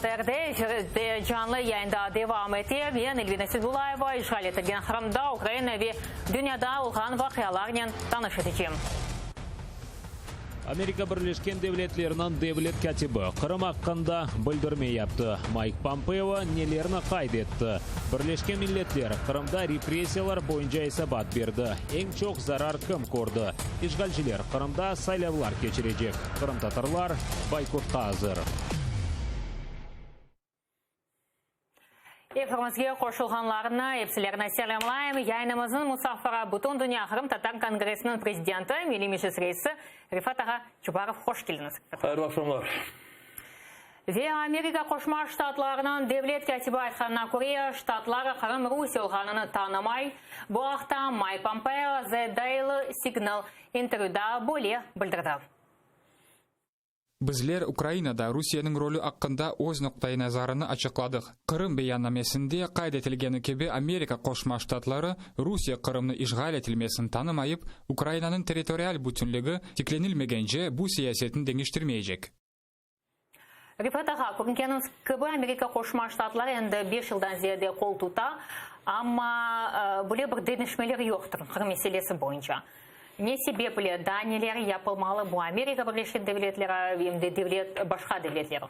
ATRde efirde canlı yayında devam ete. Men Elvina Sedulayeva işğal etilgen Qırımda, Ukraina ve dünyada olğan vaqialarnen tanış etecem. Amerika Birleşken Devletleriniñ devlet kâtibi Qırım aqqında bildirme yaptı. Mayk Pompeo nelerni qayd etti? Birleşken Milletler Qırımda repressiyalar boyunca esabat berdi. Eñ çoq zarar kim kördi? İşğalciler Qırımda saylavlar keçirecek. Qırımtatarlar boykotqa azır. Efirimizge qoşulğanlarnı epsilerini selâmlayım. Yayınımıznıñ musafiri, Bütündünya qırımtatar kongressiniñ prezidenti, Milliy Meclis reisi Refat ağa Çubarov. Hoş keldiñiz, Refat ağa. Hayırlı aqşamlar. Ve Amerika Qoşma Ştatlarınıñ devlet kâtibi aytqanına köre, Ştatlar Qırım Rusiye olğanını tanımay. Bu aqta Mayk Pompeo The Daily Signal intervyüda böyle bildirdi. Bizler Ukrainada Rusiyeniñ rolü aqqında öz noqtai nazarını açıqladıq. Qırım beyannamesinde qayd etilgeni kibi, Amerika Qoşma Ştatları Rusiye Qırımnı işğal etilmesini tanımayıp, Ukrainanıñ territorial bütünligi tiklenilmegence bu siyasetini deñiştirmeycek. Rifat ağa, körüngeniñiz kibi, Amerika Qoşma Ştatları endi beş yıldan ziyade qol tuta, amma böyle bir deñişmeler yoqtır Qırım meselesi boyunca. Ne sebeple, daa neler yapılmalı bu Amerika Birleşken Devletleri, em de devlet, başqa devletler?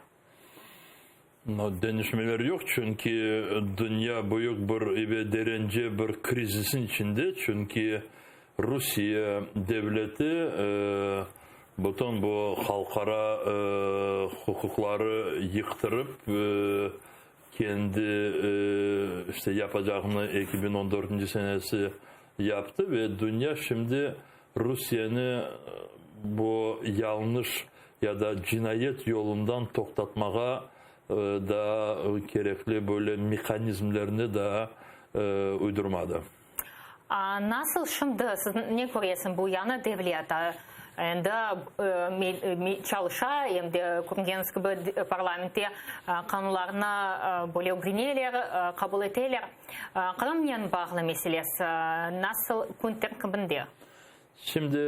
No, deñişmeler yoq, çünki dünya büyük bir ve derence bir krizisin içinde, çünki Rusiye devleti bütün bu halqara huquqları yıqtırıp, kendi işte yapacağını 2014 senesi yaptı ve dünya şimdi Rusiyeni bu yañlış ya da cinayet yolundan toqtatmağa daa kerekli böyle mehanizmlerni daa uydurmadı. Nasıl şimdi siz ne köresiñ, bu yañı devlet endi çalışa, em de körgeniñiz kibi parlamentte qanunlarnı böyle ögreneler, qabul eteler. Qırımnen bağlı meselesi nasıl kün terkibinde? Şimdi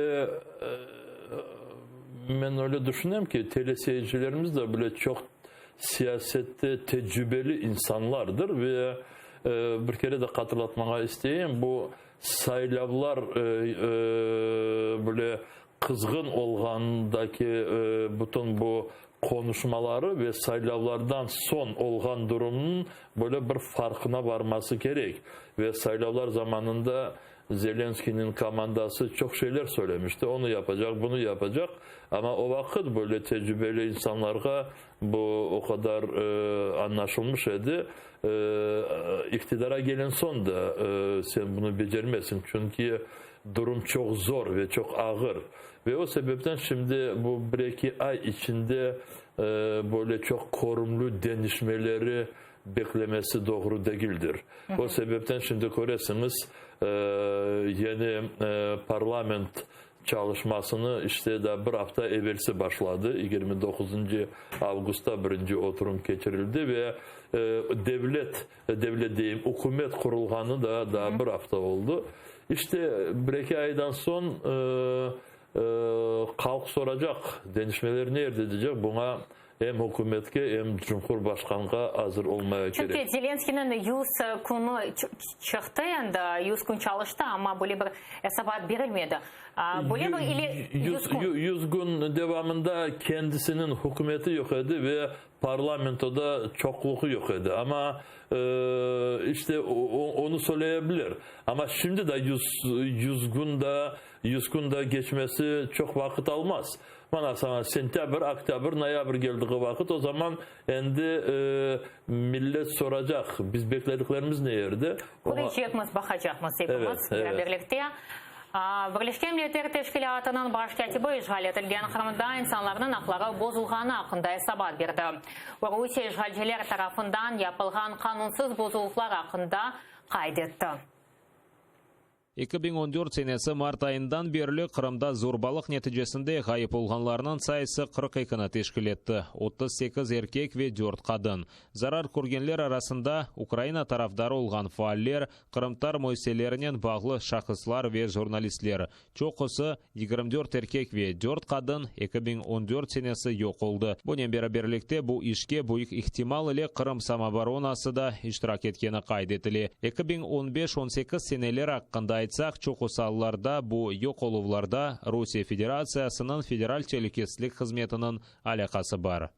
men öyle düşünem ki, teleseyircilerimiz de böyle çoq siyasette tecrübeli insanlardır ve bir kere de hatırlatmağa isteyim, bu saylavlar böyle qızğın olğandaki bütün bu qonuşmaları ve saylavlardan soñ olğan durumnıñ böyle bir farqına varması kerek. Ve saylavlar zamanında Zelenskıynıñ komandası çoq şeyler söylemişti, onı yapacaq, bunı yapacaq, amma o vaqıt böyle tecrübeli insanlarğa bu o qadar añlaşılmış edi, iqtidara gelen soñ da sen bunı becermezsiñ, çünki durum çoq zor ve çoq ağır. Ve o sebepten şimdi bu bir-eki ay içinde böyle çoq körümli deñişmeleri beklemesi doğru degildir. O sebepten şimdi köresiñiz, yeni parlament çalışmasını işte daa bir afta evelsi başladı, 29 avgustta birinci oturum keçirildi ve devlet, devlet deyim, ükümet qurulğanı da daa bir afta oldı. İşte bir-eki aydan soñ halq soracaq, deñişmeler ne yerde diycek, buña Em ükümetke, em Cumhurbaşqanğa azır olmaya kerek. Çünki Zelenskiyniñ yüz künü çıqtı endi, yüz kün çalıştı, amma böyle bir esabat berilmedi. Böyle bir ile yüz kün. Yüz kün devamında kendisiniñ hükümeti yoq edi ve parlamentoda çoqluğı yoq edi. Amma işte onı söyleye bilir. Amma şimdi de yüz kün da, yüz kün da keçmesi çoq vaqıt almaz. Mana saña sentâbr, oktâbr, noyabr keldiği vaqıt, o zaman endi millet soracaq, biz beklediklerimiz ne yerde? Körecekmiz, baqacaqmız epimiz beraberlikte. Birleşken Milletler Teşkilâtınıñ baş kâtibi işğal etilgen Qırımda insanlarnıñ aqları bozulğanı aqqında esabat berdi. Rusiye işğalciler tarafından yapılğan qanunsız bozuluvlar aqqında qayd etti. 2014 senesi mart ayından berli Qırımda zorbalıq neticesinde ğayıp olğanlarnıñ sayısı 42-ni teşkil etti, 38 erkek ve dört qadın. Zarar körgenler arasında, Ukraina tarafdarı olğan faaller, qırımtatar müessiselerinen bağlı şahıslar ve jurnalistler. Çoqusı, 24 erkek ve dört qadın, 2014 senesi yoq oldı. Bunen beraberlikte, bu işke büyük ihtimal ile Qırım samooboronası da iştirak etkeni qayd etile. 2015 on sekiz seneler aqqında aytsaq, çoqusı allarda bu yoq oluvlarda Rusiye Federatsiyasınıñ Federal telükesizlik hızmetiniñ alâqası bar.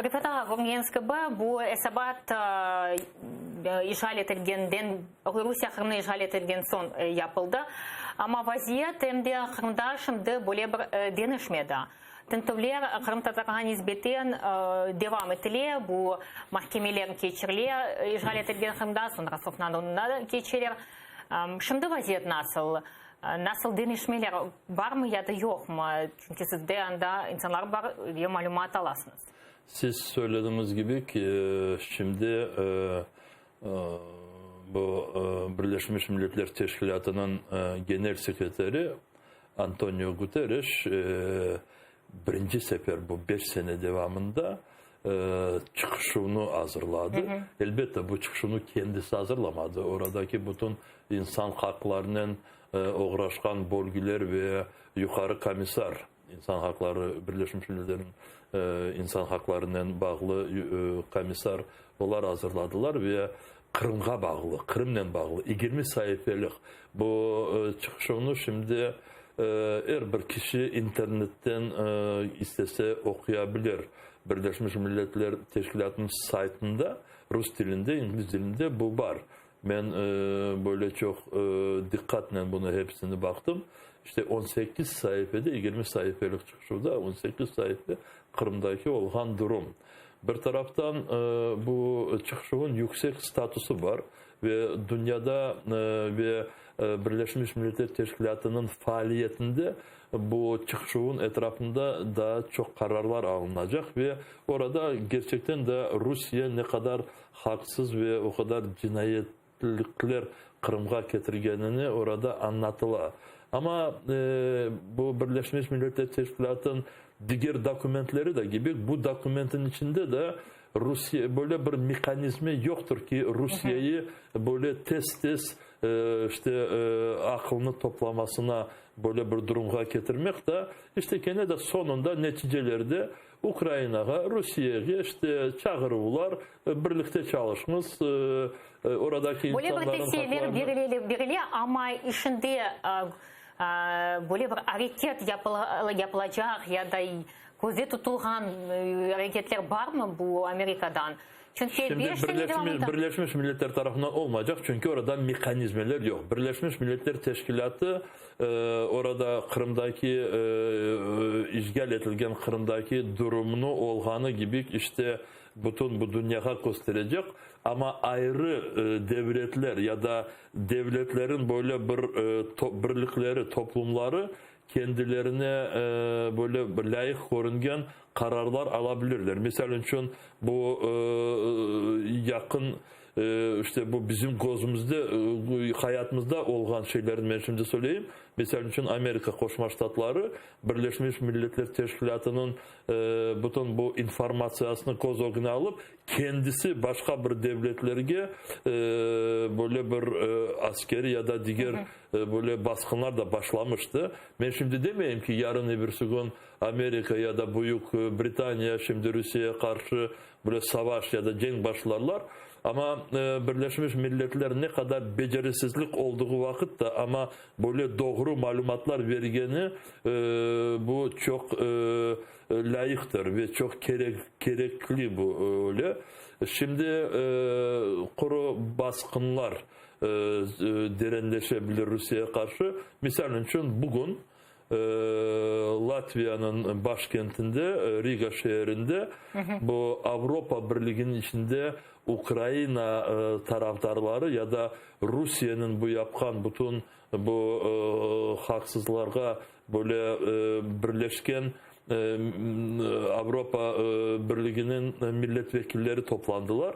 Refat ağa, körgeniñiz kibi, bu esabat işğal etilgenden, Rusiye Qırımnı işğal etilgen soñ yapıldı. Amma vaziyet em de Qırımda şimdi böyle bir deñişmedi. Tintüvler qırımtatarlarğa nisbeten devam etile, bu mahkemeler keçirile işğal etilgen Qırımda, soñ Rostov-na-Donunda keçireler. Şimdi vaziyet nasıl? Nasıl deñişmeler barmı ya da yoqmı? Çünki sizde anda insanlar bar ve malümat alasıñız. Siz söylediñiz kibi ki, şimdi bu Birleşmiş Milletler Teşkilâtınıñ Genel sekreteri Antonio Guterres birinci sefer bu beş sene devamında çıqışuvnı azırladı. Elbette, bu çıqışuvnı kendisi azırlamadı. Oradaki bütün insan haqlarınen oğraşqan bölgüler ve Yuqarı komissar, insan haqları, Birleşmiş Milletlerniñ insan haqlarınen bağlı komissar, olar azırladılar ve Qırımğa bağlı, Qırımnen bağlı yigirmi saifelik bu çıqışuvnı şimdi er bir kişi internetten istese oquya bilir. Birleşmiş Milletler Teşkilâtınıñ saytında rus tilinde, ingliz tilinde bu bar. Men böyle çoq diqqatnen bunı hepsini baqtım. İşte 18 saifede, 20 saifelik çıqışuvda 18 saife Qırımdaki olğan durum. Bir taraftan bu çıqışuvın yüksek statusı bar ve dünyada ve Birleşmiş Milletler Teşkilâtınıñ faaliyetinde bu çıqışuvın etrafında daa çoq qararlar alınacaq ve orada kerçekten de Rusiye ne qadar haqsız ve o qadar cinayetlikler Qırımğa ketirgenini orada añlatıla. Amma bu Birleşmiş Milletler Teşkilâtınıñ diger dokumentleri de kibi, bu dokumentin içinde de Rusiye böyle bir mehanizmi yoqtır ki, Rusiyeyi böyle tez-tez işte aqılını toplamasına böyle bir durumğa ketirmek de, işte kene de soñunda neticelerde Ukrainağa, Rusiyege işte çağıruvlar, birlikte çalışıñız, oradaki Böyle bir insanların tevsiyeler haqlarını. berile, berile, amma işinde böyle bir areket yapılacaq ya da közde tutulğan areketler barmı bu Amerikadan? Çünki Şimdi 5 sene Birleşmiş, devamında. Birleşmiş Milletler tarafından olmaycaq, çünki orada mehanizmeler yoq. Birleşmiş Milletler Teşkilâtı orada Qırımdaki işğal etilgen Qırımdaki durumnı olğanı kibi işte bütün bu dünyağa kösterecek, amma ayrı devletler ya da devletlerin böyle bir birlikleri, toplumları kendilerine böyle bir lâyıq körüngen qararlar ala bilirler. Misal içün, bu yaqın, işte bu bizim közümizde, hayatımızda olğan şeylerni men şimdi söyleyim. Misal içün, Amerika Qoşma Ştatları Birleşmiş Milletler Teşkilâtınıñ bütün bu informatsiyasını köz ögüne alıp, kendisi başqa bir devletlerge böyle bir askeriy ya da diger böyle basqınlar da başlamıştı. Men şimdi demeyim ki, yarın-ebirsi kün Amerika ya da Büyük Britaniya şimdi Rusiyeye qarşı böyle savaş ya da cenk başlarlar. Amma Birleşmiş Milletler ne qadar becerisizlik olduğu vaqıt da, amma böyle doğru malümatlar vergeni bu çoq lâyıqtır ve çoq kerek, kerekli bu öyle. Şimdi quru basqınlar derenleşe bilir Rusiyeye qarşı. Misal içün, bugün Latviyanıñ başkentinde, Riga şeerinde bu Avropa Birliginiñ içinde Ukraina tarafdarları ya da Rusiyeniñ bu yapqan bütün bu haqsızlarğa böyle birleşken Avropa Birliginiñ milletvekilleri toplandılar.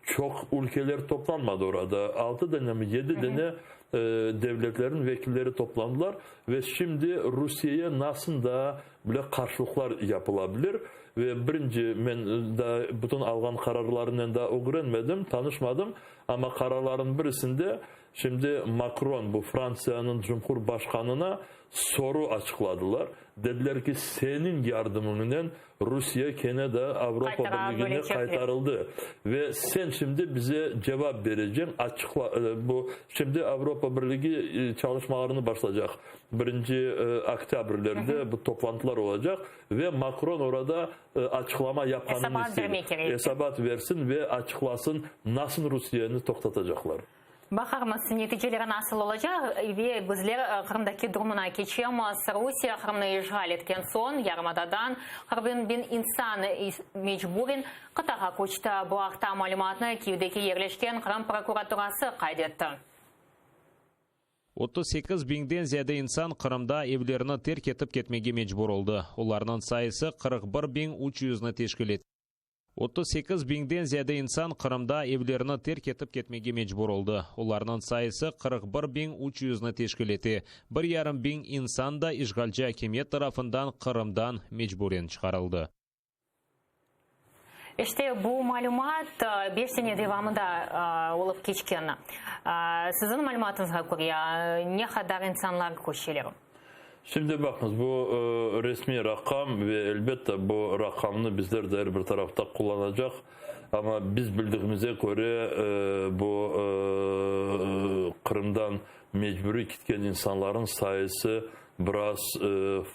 Çoq ülkeler toplanmadı orada, altı danemi, yedi dane devletlerniñ vekilleri toplandılar ve şimdi Rusiyeye nasıl daa bile qarşılıqlar yapıla bilir. Ve birinci, men daa bütün alğan qararlarınen daa ögrenmedim, tanışmadım, amma qararlarnıñ birisinde şimdi Makron, bu Frantsiyanıñ cumhurbaşqanına soru açıqladılar. Dediler ki, seniñ yardımıñnen Rusiye kene de Avropa Birligine qaytarıldı ve sen şimdi bize cevap bereceñ, açıqla, bu şimdi Avropa Birligi çalışmalarını başlacaq, birinci oktâbrlerde bu toplantılar olacaq ve Makron orada açıqlama yapqanını isteyler, esabat versin ve açıqlasın, nasıl Rusiyeni toqtatacaqlar. Baqarmız, neticeleri nasıl olacaq ve bizler Qırımdaki durumına keçemiz. Rusiye Qırımnı işğal etken soñ yarımadadan 40 biñ insan mecburen qıtağa köçti. Bu aqta malümatnı Kyivdeki yerleşken Qırım prokuraturası qayd etti. 38 biñden ziyade insan Qırımda evlerini terk etip ketmege mecbur oldı. Olarnıñ sayısı 41 biñ üç yüzni teşkil ete. 38 biñden ziyade insan Qırımda evlerini terk etip ketmege mecbur oldı. Olarnıñ sayısı 41 biñ üç yüzni teşkil ete. Bir yarım biñ insan da işğalci akimiyet tarafından Qırımdan mecburen çıqarıldı. İşte, bu malümat beş sene devamında olıp keçken. Siziñ malümatıñızğa köre, ne qadar insanlar köçeler? Şimdi baqıñız, bu resmiy raqam ve elbette bu raqamnı bizler de er bir tarafta qullanacaq, amma biz bildigimize köre bu Qırımdan mecburiy kitken insanların sayısı biraz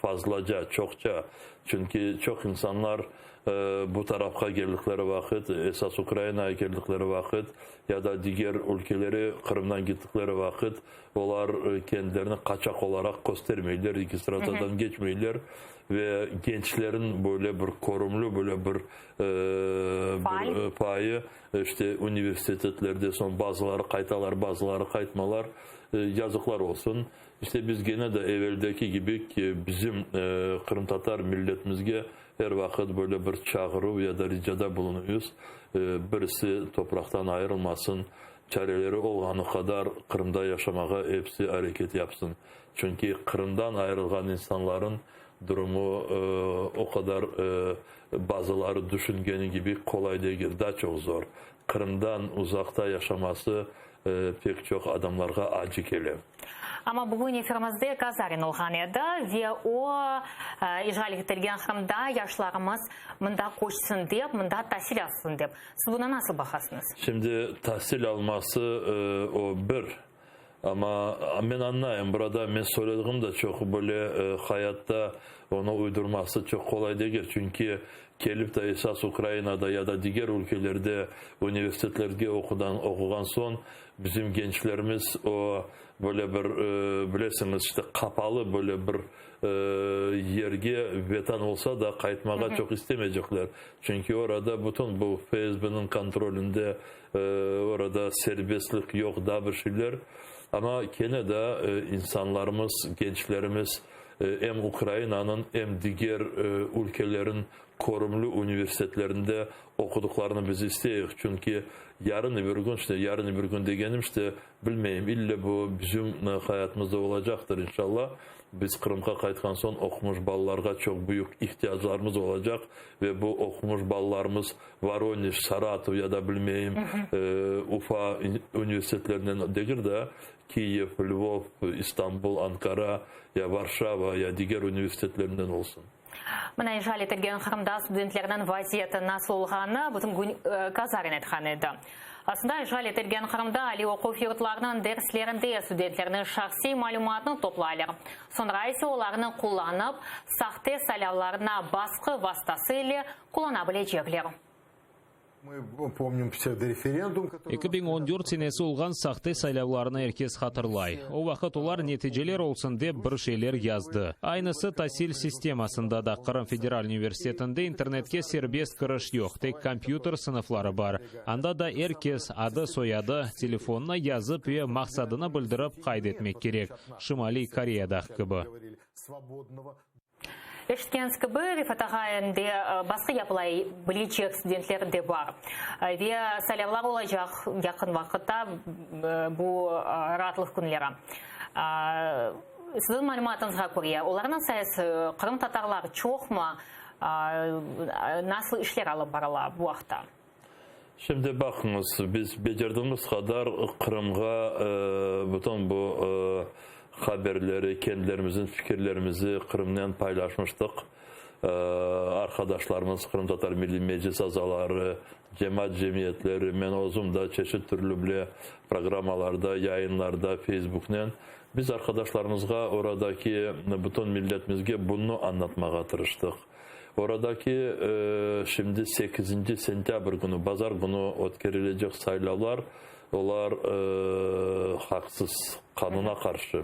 fazlaca, çoqça. Çünki çoq insanlar bu tarafqa keldikleri vaqıt, esas Ukrainağa keldikleri vaqıt ya da diger ülkelere Qırımdan gittikleri vaqıt, Olar kendilerini qaçaq olaraq köstermeyler, registratsiyadan keçmeyler ve gençlerin böyle bir körümli böyle bir bir payı işte universitetlerde soñ bazıları qaytalar, bazıları qaytmalar. Yazıqlar olsun. İşte biz gene de eveldeki kibi ki, bizim qırımtatar milletimizge er vaqıt böyle bir çağıruv ya da ricada bulunuyız, birisi topraqtan ayırılmasın, Çareleri olğanı qadar Qırımda yaşamağa episi areket yapsın. Çünki Qırımdan ayırılğan insanların durumu o qadar bazıları düşüngeni kibi qolay degil, daa çoq zor. Qırımdan uzaqta yaşaması pek çoq adamlarğa acı kele. Amma bugün efirimizde Kazarin olğan edi ve o, işğal etilgen Qırımda yaşlarımız mında köçsin dep, mında tasil alsın dep. Siz buna nasıl baqasıñız? Şimdi tasil alması o bir, amma men añlayım, burada men söylediğim de çoq böyle hayatta onı uydurması çoq qolay degil, çünki kelip de esas Ukrainada ya da diger ülkelerde universitetlerge oqudan oquğan soñ bizim gençlerimiz o böyle bir bilesiñiz işte qapalı böyle bir yerge vetan olsa da qaytmağa çoq istemeycekler. Çünki orada bütün bu FSBniñ kontrolünde, orada serbestlik yoq, daa bir şeyler. Amma kene de insanlarımız, gençlerimiz em Ukrainanıñ, em diger ülkelerin körümli universitetlerinde oqudıqlarını biz isteyik. Çünki yarın-öbür kün, işte yarın-öbür kün degenim, işte, Bilmeyim, ille bu bizim hayatımızda olacaqtır, inşallah. Biz Qırımğa qaytqan soñ oqumış balalarğa çoq büyük ihtiyaclarımız olacaq ve bu oqumış balalarımız Voronej, Saratov ya da bilmeyim, Ufa universitetlerinden degil de, Kiyev, Lvov, İstanbul, Ankara ya Varşava ya diger universitetlerinden olsun. Mına işğal etilgen Qırımda studentlerniñ vaziyeti nasıl olğanını bütün kün Kazarin aytqan edi. Aslında işğal etilgen Qırımda aliy oquv yurtlarınıñ derslerinde studentlerniñ şahsiy malümatını toplaylar, soñra ise olarnı qullanıp, sahte saylavlarına basqı vastası ile qullana bilecekler. 2014 senesi olğan sahte saylavlarnı er kes hatırlay. O vaqıt olar neticeler olsun dep bir şeyler yazdı. Aynısı tasil sistemasında da, Qırım federal universitetinde internetke serbest kiriş yoq, tek kompyuter sınıfları bar. Anda da er kes adı, soyadı, telefonını yazıp ve maqsadını bildirip qayd etmek kerek, Şimaliy Koreyadaki kibi. Eşitkeniñiz kibi, Refat ağa, endi basqı yapıla bilecek studentler de bar. Ve saylavlar olacaq yaqın vaqıtta, bu raatlıq künleri. Siziñ malümatıñızğa köre, olarnıñ sayısı, qırımtatarlar çoqmı, nasıl işler alıp barıla bu aqta? Şimdi baqıñız, biz becerdigimiz qadar Qırımğa bütün bu haberleri, kendilerimizniñ fikirlerimizi Qırımnen paylaşmıştıq. Arqadaşlarımız, Qırımtatar Milliy Meclis azaları, cemaat cemiyetleri, men özüm da çeşit türlü bile programmalarda, yayınlarda, Feysbuknen biz arqadaşlarımızğa, oradaki bütün milletimizge bunı añlatmağa tırıştıq. Oradaki şimdi sekizinci sentâbr künü, bazar künü ötkerilecek saylavlar, olar haqsız, qanuna qarşı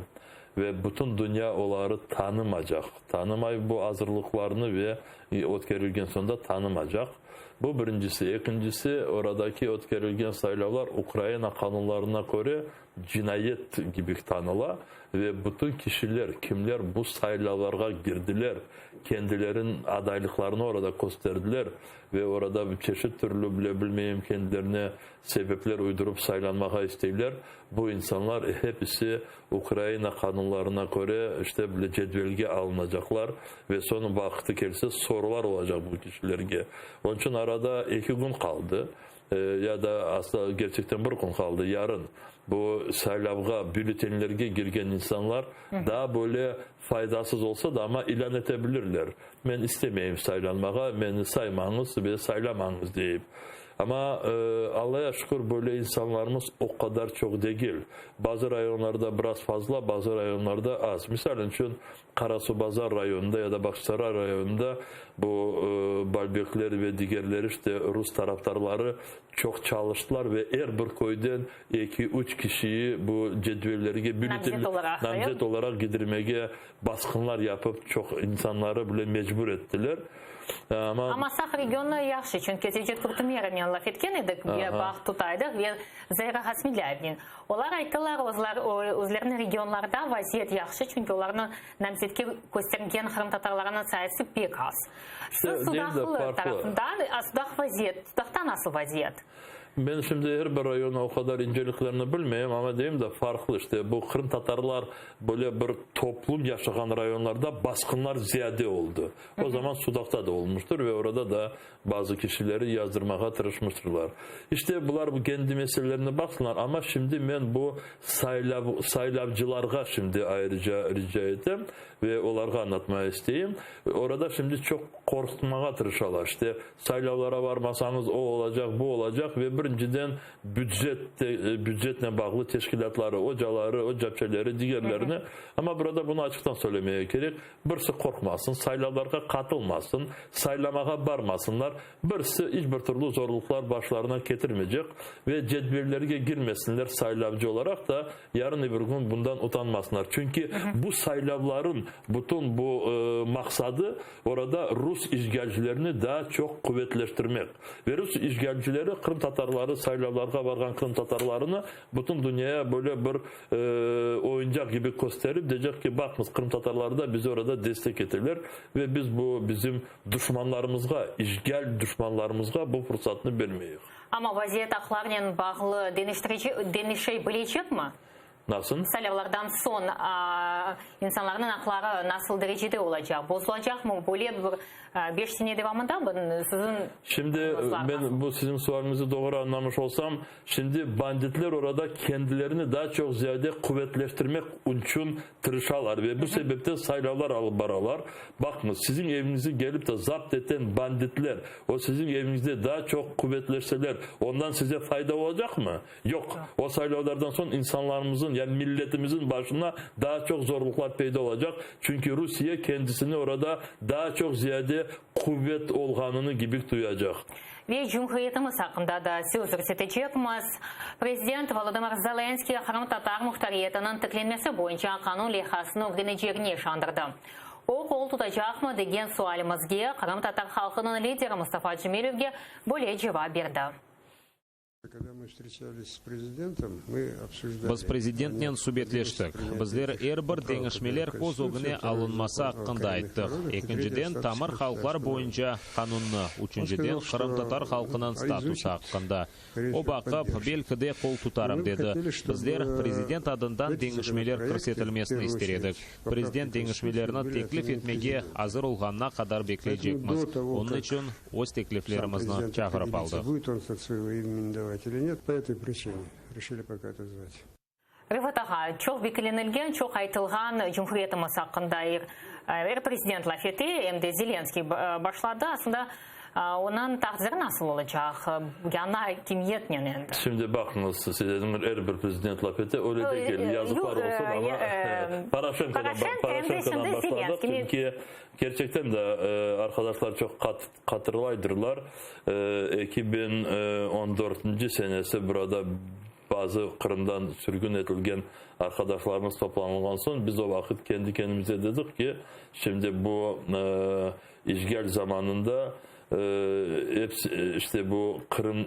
ve bütün dünya oları tanımacaq, tanımay bu azırlıqlarnı ve ötkerilgen soñ da tanımacaq. Bu birincisi. Ekincisi, oradaki ötkerilgen saylavlar Ukraina qanunlarına köre cinayet kibi tanıla ve bütün kişiler, kimler bu saylavlarğa girdiler, kendilerin adaylıqlarını orada kösterdiler ve orada çeşit türlü, bile bilmeyim, kendilerine sebepler uydurıp saylanmağa isteyler, bu insanlar hepisi Ukraina qanunlarına köre işte bile cedvelge alınacaqlar ve soñ vaqıtı kelse sorular olacaq bu kişilerge. Onıñ içün arada eki kün qaldı. Ya da asla kerçekten bir kün qaldı, yarın bu saylavğa bülletenlerge girgen insanlar daa böyle faydasız olsa da, amma ilân ete bilirler, men istemeyim saylanmağa, meni saymañız ve saylamañız deyip. Amma, Allaya şükür, böyle insanlarımız o qadar çoq degil. Bazı rayonlarda biraz fazla, bazı rayonlarda az. Misal içün, Qarasuvbazar rayonında ya da Bağçasaray rayonında bu Balbekler ve digerleri, işte, rus tarafdarları çoq çalıştılar ve er bir köyden eki-üç kişiyi bu cedvellerge, bülletenler, namzet olaraq gidirmege basqınlar yapıp, çoq insanları bile mecbur ettiler. Amma Saq regionı yahşı, çünki Zevcet Qurtumerovnen laf etken edik, bağ tuta edik ve Zayra Hasmillâyevnen. Olar ayttılar, özleriniñ regionlarda vaziyet yahşı, çünki olarnı namzetke köstergen qırımtatarlarınıñ sayısı pek az. Siz Sudaqlı tarafından, Sudaq vaziyet, Sudaqta nasıl vaziyet? Men şimdi er bir rayonnıñ o qadar inceliklerini bilmeyim, amma deyim de, farqlı işte, bu qırımtatarlar böyle bir toplum yaşağan rayonlarda basqınlar ziyade oldı. O zaman Sudaqta da olmuştır ve orada da Bazı kişileri yazdırmağa tırışmıştırlar. İşte, bular bu kendi meselelerine baqsınlar, amma şimdi men bu saylav, saylavcılarğa şimdi ayrıca rica etem ve olarğa añlatmağa isteyim. Orada şimdi çoq qorqutmağa tırışalar. İşte, saylavlara barmasañız, o olacaq, bu olacaq ve birinciden bücet, bücetnen bağlı teşkilâtları, ocaları, ocapçeleri, digerlerini. Amma burada bunı açıqtan söylemege kerek. Birisi qorqmasın, saylavlarğa qatılmasın, saylamağa barmasınlar, birisi iç bir türlü zorluqlar başlarına ketirmeycek ve cedvellerge girmesinler saylavcı olaraq da, yarın öbür kün bundan utanmasınlar. Çünki bu saylavların bütün bu maqsadı orada rus işğalcilerini daa çoq quvetleştirmek. Ve rus işğalcileri qırımtatarları, saylavlarğa barğan qırımtatarlarını bütün dünyaya böyle bir Oyuncaq kibi kösterip, deycek ki, baqıñız, qırımtatarlar da bizi orada destek eteler ve biz bu bizim duşmanlarımızğa, işğal duşmanlarımızğa bu fırsatnı bermeyik. Amma vaziyet aqlarnen bağlı deñiştirici, deñişe bilecekmi? Nasıl? Saylavlardan soñ insanlarnıñ aqları nasıl derecede olacaq? Bozulacaqmı? Böyle bir Beş sene devamında siziñ Şimdi men bu siziñ sualiñizni doğru añlamış olsam, şimdi banditler orada kendilerini daa çoq ziyade quvetleştirmek içün tırışalar ve bu sebepten saylavlar alıp baralar. Baqıñız, siziñ eviñizni kelip de zapt eten banditler, o siziñ eviñizde daa çoq quvetleşseler, ondan size fayda olacaqmı? Yoq. O saylavlardan soñ insanlarımızın, yani milletimizin başına daa çoq zorluqlar peyda olacaq, çünki Rusiye kendisini orada daa çoq ziyade quvet olğanını kibi tuyacaq. Ve cumhuriyetimiz aqqında da söz yürsetecekmiz. Prezident Volodımır Zelenskıy qırımtatar muhtariyetiniñ tiklenmesi boyunca qanun leyhasını ögrenecegine işandırdı. O, qol tutacaqmı degen sualimizge qırımtatar halqınıñ lideri Mustafa Cemilevge böyle cevap berdi. Biz prezidentnen subetleştik. Bizler er bir deñişmeler köz ögüne alınması aqqında ayttıq. Ekinciden, tamır halqlar boyunca qanunnı, üçünciden, qırımtatar halqınıñ statusı aqqında. O baqıp, belki de qol tutarım, dedi. Bizler prezident adından deñişmeler kirsetilmesini ister edik. Prezident deñişmelerni teklif etmege azır olğanına qadar bekleycekmiz. Onıñ içün öz tekliflerimizni çağırıp aldıq. Refat ağa, çoq beklenilgen, çoq aytılğan cumhuriyetimiz aqqında er prezident laf ete, em de Zelenskiy başladı. Aslında, onıñ taqdiri nasıl olacaq, yañı akimiyetnen endi? Şimdi baqıñız, siz dediñiz, er bir prezident laf ete, öyle degil, yazıqlar olsun, amma Poroşenkodan başladıq, çünki kerçekten de arqadaşlar çoq hatırlaydırlar, 2014-nci senesi burada Bazı Qırımdan sürgün etilgen arqadaşlarımız toplanılğan soñ, biz o vaqıt kendi kendimize dedik ki, şimdi bu işgal zamanında episi, işte bu Qırım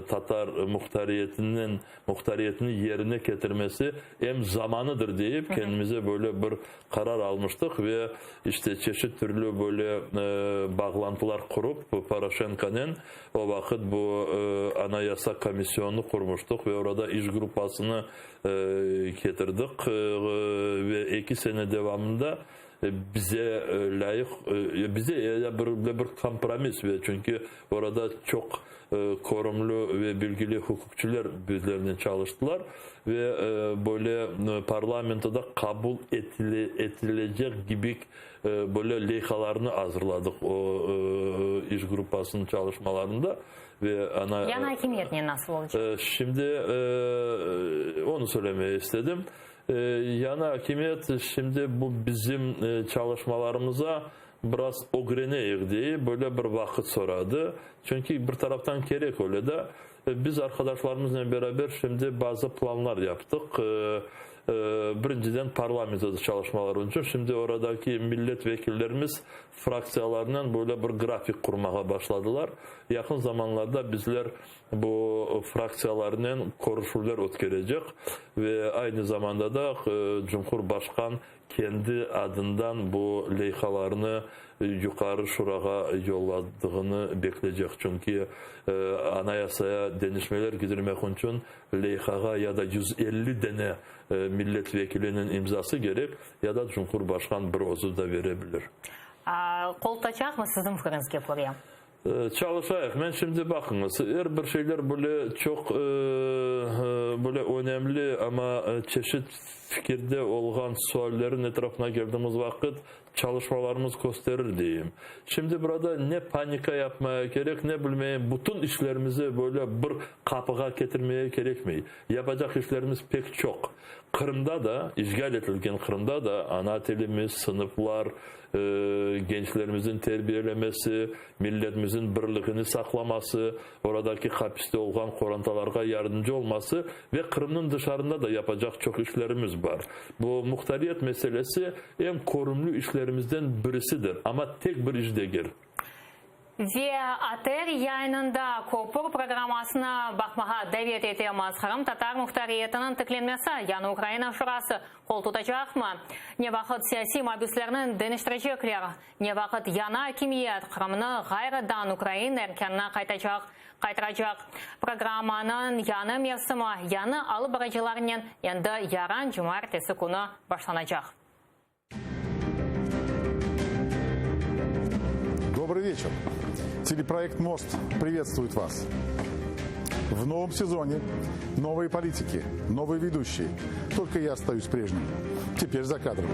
tatar muhtariyetiniñ muhtariyetini yerine ketirmesi em zamanıdır deyip kendimize böyle bir qarar almıştıq ve işte çeşit türlü böyle bağlantılar qurup Poroşenkonen o vaqıt bu Anayasa komisyonını qurmuştıq ve orada iş gruppasını ketirdik ve eki sene devamında bize lâyıq, bize ya bir bir kompromiss ve çünki orada çoq körümli ve bilgili hukukçiler bizlernen çalıştılar ve böyle parlamentoda qabul etilecek gibik böyle leyhalarnı azırladıq o iş gruppasınıñ çalışmalarında ve ana Yañı akimiyetnen nasıl olacaq? Şimdi onı söylemeye istedim. Yañı akimiyet şimdi bu bizim çalışmalarımıza biraz ögreneyik dey, böyle bir vaqıt soradı. Çünki bir taraftan kerek öyle de. Biz arqadaşlarımıznen beraber şimdi bazı planlar yaptıq. Birinciden parlamentoda çalışmalar içün. Şimdi oradaki millet vekillerimiz fraktsiyalarnen böyle bir grafik qurmağa başladılar. Yaqın zamanlarda bizler bu fraktsiyalarnen körüşüvler ötkerecek ve aynı zamanda da Cumhurbaşqan kendi adından bu leyhalarnı Yuqarı Şurağa yolladığını bekleycek, çünki Anayasaya deñişmeler kirdirmek içün leyhağa ya da 150 dane millet vekiliniñ imzası kerek, ya da Cumhurbaşqan bir özü de bere bilir. Qoltutacaqmı siziñ fikriñizge köre? Çalışayıq. Men şimdi baqıñız, er bir şeyler böyle çoq böyle önemli, amma çeşit fikirde olğan suallerin etrafına keldiğimiz vaqıt çalışmalarımız kösterir deyim. Şimdi burada ne panika yapmaya kerek, ne bilmeyim, bütün işlerimizi böyle bir qapığa ketirmeye kerekmey. Yapacaq işlerimiz pek çoq. Qırımda da, işğal etilgen Qırımda da ana tilimiz, sınıflar, gençlerimizniñ terbiyelemesi, milletimizniñ birligini saqlaması, oradaki hapiste olğan qorantalarğa yardımcı olması ve Qırımnıñ dışarında da yapacaq çoq işlerimiz bar. Bu muhtariyet meselesi eñ körümli işlerimizden birisidir, amma tek bir iş degil. Ve ATR yayınında Köpür programmasına baqmağa davet etemiz. Qırımtatar muhtariyetiniñ tiklenmesi yañı Ukraina Şurası qol tutacaqmı? Ne vaqıt siyasiy mabüslerni deñiştirecekler? Ne vaqıt yañı akimiyet Qırımnı ğayrıdan Ukraina erkânına qaytacaq, qaytaracaq? Programmanıñ yañı mevsimi yañı alıp barıcılarnen endi yarın cumaertesi künü başlanacaq. Добрый вечер. Телепроект «Мост» приветствует вас. В новом сезоне новые политики, новые ведущие. Только я остаюсь прежним. Теперь за кадром.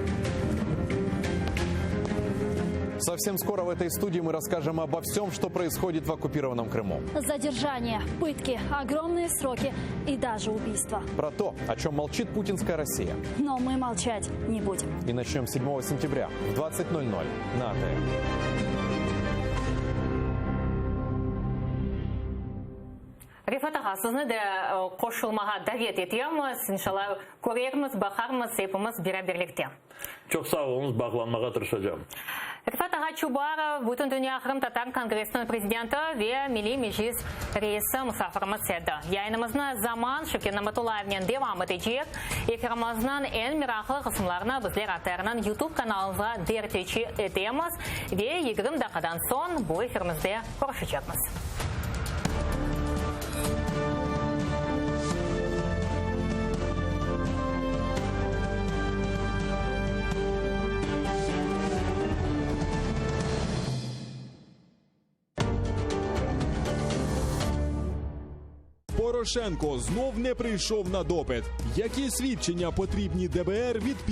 Совсем скоро в этой студии мы расскажем обо всем, что происходит в оккупированном Крыму. Задержание, пытки, огромные сроки и даже убийства. Про то, о чем молчит путинская Россия. Но мы молчать не будем. И начнем 7 сентября в 20.00 на АТР. Refat ağa, sizni de qoşulmağa davet etemiz. İnşallah, körermiz, baqarmız epimiz beraberlikte. Çoq sağ oluñız, bağlanmağa tırışacağım. Refat ağa Çubarov, Bütündünya qırımtatar kongressiniñ prezidenti ve Milliy Meclis reisi musafirimiz edi. Yayınımıznı Zaman Şevket Namatullayevnen devam etecek. Efirimizniñ eñ meraqlı qısımlarını bizler ATRniñ YouTube kanalımızğa derc etemiz ve 20 daqqadan soñ bu efirimizde körüşecekmiz. Порошенко знов не прийшов на допит. Які свідчення потрібні ДБР від?